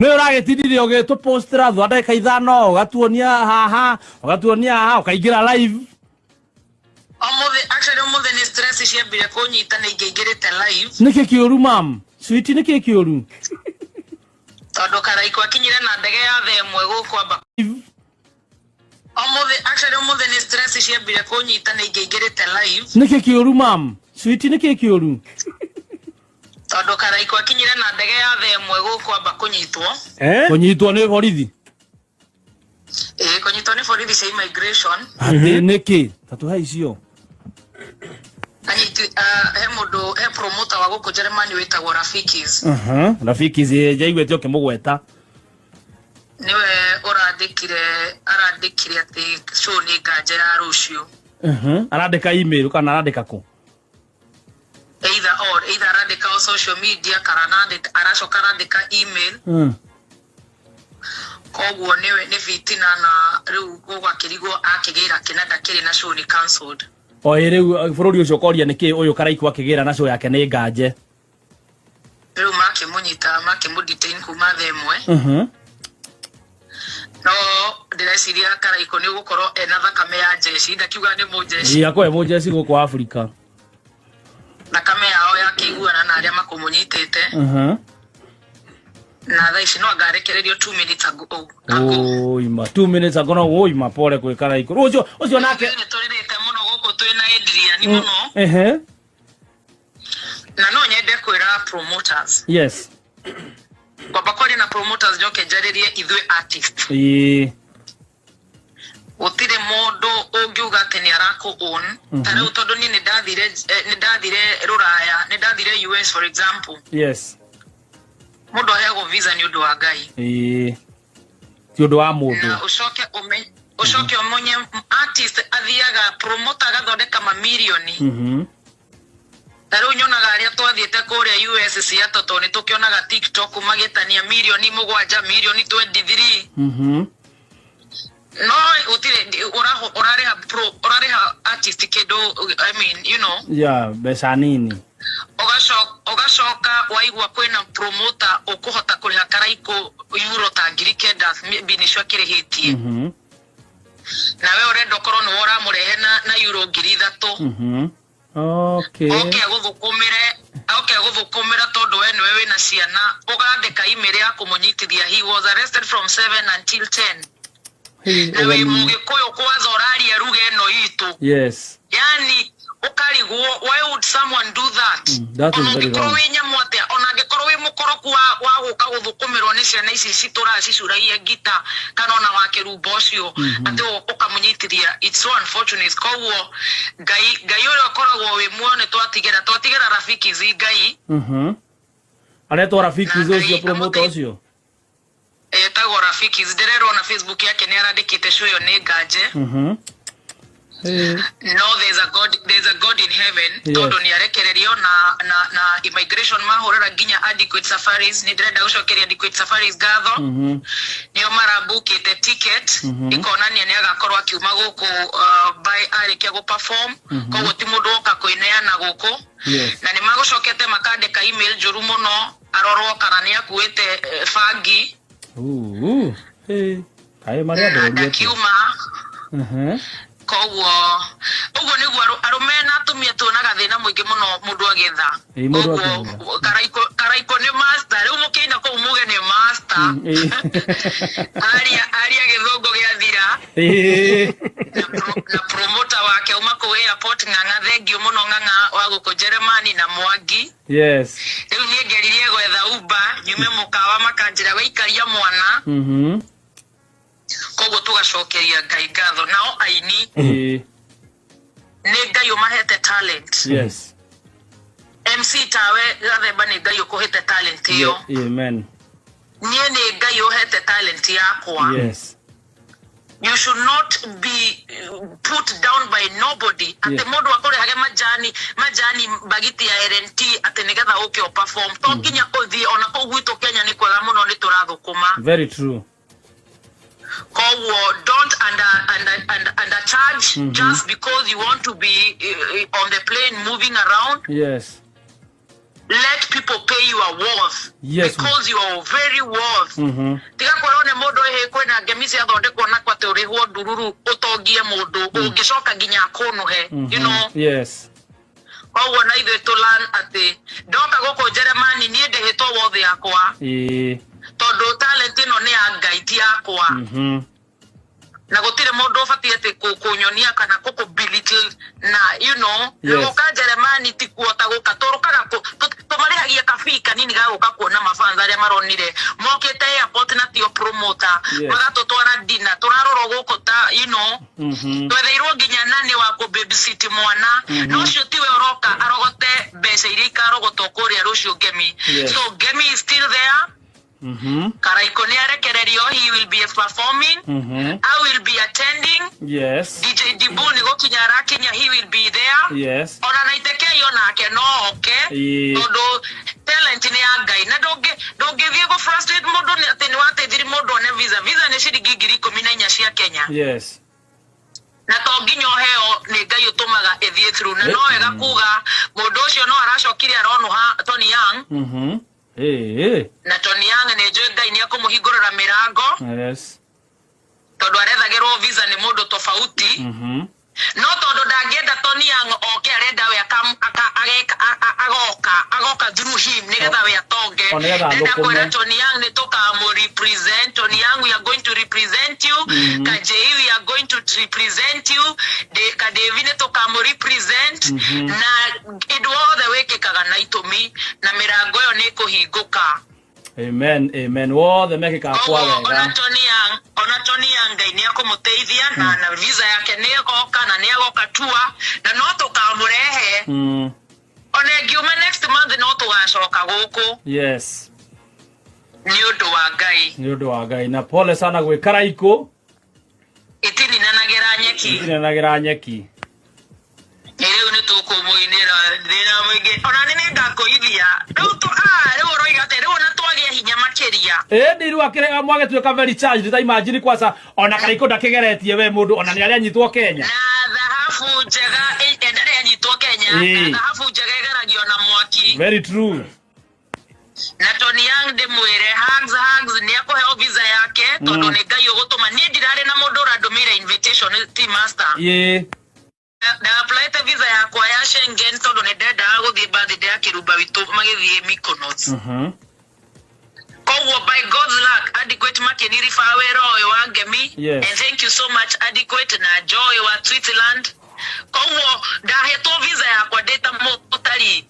Nĩ ũragĩtindire ũgĩtũpostĩra thutha wa ndagĩka 5, ũgatuonia haha, ũgatuonia haha, ũkaingĩra live. Ũmũthĩ, actually ũmũthĩ nĩ stress ciambire kũnyita, nĩ ingĩingĩrĩte live. Nĩkĩ kĩũru, mam sweet? Nĩkĩ kĩũru? Tondũ Karaiko akinyire na ndege ya thaa 1 gũkũ amba. Ũmũthĩ, actually ũmũthĩ nĩ stress ciambire kũnyita, nĩ ingĩingĩrĩte live. Nĩkĩ kĩũru, mam sweet? Nĩkĩ kĩũru? Tondũ Karaiko akinyire na ndege ya thaa 1 gũkũ amba kũnyitwo. Eh? Kũnyitwo nĩ borithi? Ĩĩ, kũnyitwo nĩ borithi cia immigration. Atĩ nĩkĩ? Tatũhe icio. Anyiti he mũndũ, he promoter wa gũkũ Germany wĩtagwo Rafikis. Rafiki njaiguĩte ũkĩmũgweta. Nĩwe ũrandĩkire, arandĩkire atĩ show nĩ nganja ya rũciũ. Arandĩka email kana arandĩka kũ? Either or, either arandĩka o social media kana aracoka arandĩka email. Koguo nĩwe nĩ fitina, na rĩu gũgakĩrigwo akĩgĩra kĩna ndakĩrĩ na show nĩ cancelled. O ĩ rĩu bũrũri ũcio ũkoria nĩkĩ ũyũ Karaikũ akĩgĩra na show yake nĩ nganje. Rĩu makĩmũnyita, makĩmũ detain kuma thaa 1. No ndĩreciria Karaikũ nĩ gũkorwo ena thakame ya njeci, ndakiuga nĩ mũnjeci. Ĩ, akorwo mũnjeci gũkũ Afrika. Thakame yao yakĩiguana na arĩa makũmũnyitĩte. Na thaa ici no angarekererio 2 minutes ago. Ago. Ũima 2 minutes ago no ũima pole kwĩ Karaikũ ũcio ũcio nake. Nĩ tũrĩrĩte mũno gũkũ twĩna Adrian mũno. Na no nyende kwĩra promoters, kwamba kwaria na promoters, njoke njarĩrie ithuĩ artist. Gũtirĩ mũndũ ũngiuga atĩ nĩ arakũ own ta rĩu, tondũ niĩ nĩ ndathire rũraya, nĩ ndathire US, for example. Mũndũ aheagwo visa nĩ ũndũ wa Ngai. Ĩĩ, ti ũndũ wa mũndũ. Na ũcoke ũmenye artist athiaga promoter agathondeka mamirioni. Ta rĩu nyonaga arĩa twathiĩte kũrĩa US, Seattle, tondũ nĩ tũkĩonaga TikTok magĩtania mirioni 7, mirioni 23. No gũtirĩ ũrarĩha pro, ũrarĩha artist kĩndũ, I mean, Ya mbeca nini. Ũgacoka waigua kwĩna promoter ũkũhota kũrĩha Karaikũ euro ta 9,000, maybe nĩcio akĩrĩhĩtie. Nawe ũrenda ũkorwo nĩwe ũramũrehe na euro 3,000. Oke agũthũkũmĩre tondũ we nĩwe wĩna ciana, ũgandĩka email ya kũmũnyitithia. He was arrested from 7 until 10. Hey, Na wĩ ũgeni. Mũgĩkũyũ kwanza ũraria ruga ĩno itũ. Yani ũkarigwo, why would someone do that? That is Ona very ũngĩkorwo wrong. wĩ nyamũ atĩa, ona angĩkorwo wĩ mũkoroku wa gũka gũthũkũmĩrwo nĩ ciana ici citũraga cicuragia ngita, kana ona wa kĩrumba ũcio, atĩ ũkamũnyitithia, it's so unfortunate. Koguo Ngai, Ngai ũrĩa ũkoragwo wĩ muoyo, nĩ twatigĩra Rafiki zi Ngai. Aretwo Rafiki Na ũcio Ngai promoter ũcio? Etagwo Rafiki, ndĩrerwo na Facebook yake nĩ arandĩkĩte show ĩyo nĩ nganje. Hey. No, there's a God, there's a God in heaven. Tondũ nĩ arekererio na immigration mahũrĩra nginya Adequate Safaris. Nĩ ndĩrenda gũcokeria Adequate Safaris ngatho. Nĩo marambukĩte ticket. Ikonania nĩ agakorwo akiuma gũkũ by arĩkia gũ perform. Koguo ti mũndũ woka kwĩneana gũkũ. Na nĩ magũcokete makandĩka email njũru mũno, arorwo kana nĩ akuĩte bangi. Ooh. Hey. Kaĩ marĩa Na andũ atĩa? ndakiuma. Koguo ũguo nĩguo arũme na atumia tuonaga thĩna mũingĩ mũno mũndũ agĩetha. Ĩĩ, mũndũ Koguo akĩetha. Karaikũ nĩ master, rĩu mũkĩina kũu muge nĩ master. Aria aria gĩthũngũ gĩathira. Na promoter wake uma kũu airport, Ng'ang'a, thengiũ mũno Ng'ang'a wa gũkũ Jeremani na Mwangi. Rĩu niĩ ngeririe gwetha Uber nyume mũkawa, makanjĩra waikaria mwana. Koguo tũgacokeria Ngai ngatho. Nao aini, nĩ Ngai ũmahete talent. MC tawe Gathemba, nĩ Ngai ũkũhete talent ĩyo. Yeah, amen. Niĩ nĩ Ngai ũhete talent yakwa. You should not be put down by nobody, atĩ mũndũ akũrehage majani majani bagiti ya LNT atĩ nĩgetha ũke ũ perform. To nginya ũthiĩ ona kũu gwitũ Kenya nĩ kwega mũno, nĩ tũrathũkũma. Very true. Koguo don't under charge just because you want to be on the plane moving around. Let people pay your worth. Yes, ma'am. Because you are very worth. Tiga kwĩrwo nĩ mũndũ ĩhĩ kwĩna ngemi ciathondekwo na kwatĩ ũrĩhwo ndururu ũtongie mũndũ ũngĩcoka nginya akũnũhe, you know. Yes. Koguo na ithuĩ tũ learn atĩ ndoka gũkũ Jeremani niĩ ndĩhĩtwo wothe yakwa, tondũ talent ĩno nĩ ya Ngai, ti yakwa. Na gũtirĩ mũndũ ũbatiĩ atĩ kũnyonia kana gũkũ belittle na you know. Na gũka Jeremani ti kuota gũka tũrũkaga tũmarĩhagia kabii kanini ga gũka kuona mafans arĩa maronire mokĩte airport na tio promoter, magatũtwara dinner, tũrarorwo gũkũ ta you know. Twetheirwo nginya nani wa kũ babysit mwana, no ũcio tiwe ũroka arogote mbeca iria ikarogotwo kũrĩa rũciũ Ngemi. So Ngemi is still there. Karaiko nĩ arekererio, he will be performing. I will be attending. DJ Dibu nĩ gũkinya arakinya, he will be there. Ona na Itekei onake no oke, tondũ talent nĩ ya Ngai na ndũngĩthiĩ gũ frustrate mũndũ nĩ atĩ nĩ wateithirie mũndũ one visa. Visa nĩ ciringi 14,000 cia Kenya. Na to nginya ũheo, nĩ Ngai ũtũmaga ĩthiĩ through, na no wega kuga mũndũ ũcio no aracokire aronũha Tony Young. Na Tony Young nĩ njũĩ Ngai nĩ ekũmũhingũrĩra mĩrango, tondũ arethagĩrwo visa nĩ mũndũ tofauti. No tondũ ndangĩenda Tony Young oke, arenda we agoka through him nĩgetha we atonge. O nĩgetha Ndenda athũkũme. kwĩra Tony Young nĩ tũkamũ represent. Tony Young, we are going to represent you. Kajei, we are going to represent you. Kadevi nĩ tũkamũ represent. Na ũndũ wothe wĩkĩkaga na itũmi, na mĩrango ĩyo nĩ ĩkũhingũka. Amen, amen. Wothe mekĩkaga kwa Koguo ona wega. Tony Young, ona Tony Young, Ngai nĩ ekũmũteithia na visa yake nĩ ĩgoka na nĩ agoka tua na no tũkamũrehe. Ona ĩngiuma next month no tũgacoka gũkũ. Nĩ ũndũ wa Ngai. Nĩ ũndũ wa Ngai. Na pole sana gwĩ Karaikũ. Ĩtininanagĩra nyeki. Itininanagĩra nyeki. Ĩ rĩu nĩ tũkũmũinĩra thĩna mũingĩ, ona nĩ nĩngakũithia rĩu rĩu ũroiga atĩ rĩu ona twagĩa hinya makĩria. Ĩndĩ rĩu akĩrĩ mwagĩtuĩka very charged ta imagine kwanza ona Karaikũ ndakĩgeretie we mũndũ ona nĩ arĩa anyitwo Kenya. Na thahabu njega ndarĩ anyitwo Kenya. Na thahabu njega ĩgeragio na mwaki. Very true. Na Tony Young ndĩmwĩre hugs, hugs, nĩ ekũheo visa yake tondũ nĩ Ngai ũgũtũma. Niĩ ndirarĩ na mũndũ ũrandũmĩire invitation, ti master. Ndaapplyte visa yakwa ya Schengen tondũ nĩ ndendaga gũthiĩ birthday ya kĩrumba witũ magĩthiĩ Mykonos. Koguo by God's luck Adequate makĩniriba wĩra ũyũ wa Ngemi. And thank you so much, Adequate na Joy wa Switzerland. Koguo ndahetwo visa yakwa ndĩ ta mũtarii.